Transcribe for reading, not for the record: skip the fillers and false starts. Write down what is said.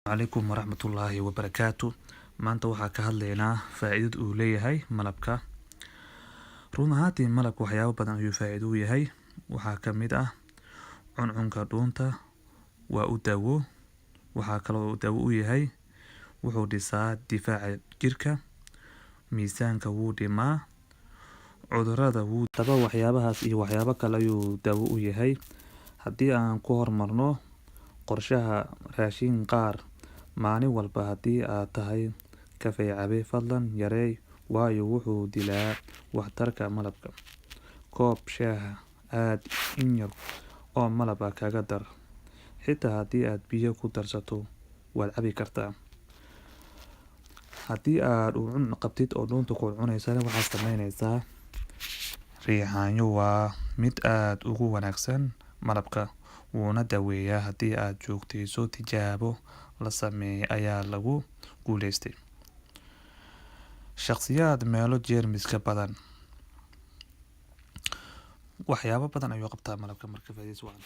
Calaykum waraxmatullaahi wabarakaatu. Maanta waxaa ka hadlaynaa faa-iidada uu leeyahay malabka. Run ahaantii, malabka waxyaabo badan ayuu faa-iido u yahay. Waxaa ka mid ah cuncunka dhuunta, waa u daawo. Waxaa kaloo uu daawo u yahay, wuxuu dhisaa difaaca jirka, miisaanka wuu dhimaa, cudurada wuu daba. Waxyaabahaas iyo waxyaabo kale ayuu daawo u yahay. Haddii aan ku hormarno qorshaha raashin qaar maalin walba, haddii aad tahay kafee cabe, fadlan yareey, waayo wuxuu dilaa waxtarka malabka. Koob shaaha aad in yar oo malab ah kaga dar. Xitaa haddii aad biyo ku darsato, waad cabi kartaa. Haddii aad cuncun qabtid oo dhuunta ku cuncuneysana, waxaad sameyneysaa riixaanyo. Waa mid aad ugu wanaagsan malabka, wuuna daweeyaa haddii aad joogteyso. Tijaabo la sameeyay ayaa lagu guuleystay. Shakhsiyaad meelo jeermiska badan, waxyaabo badan ayuu qabtaa malabka. Marka faa'iidaysi wacan.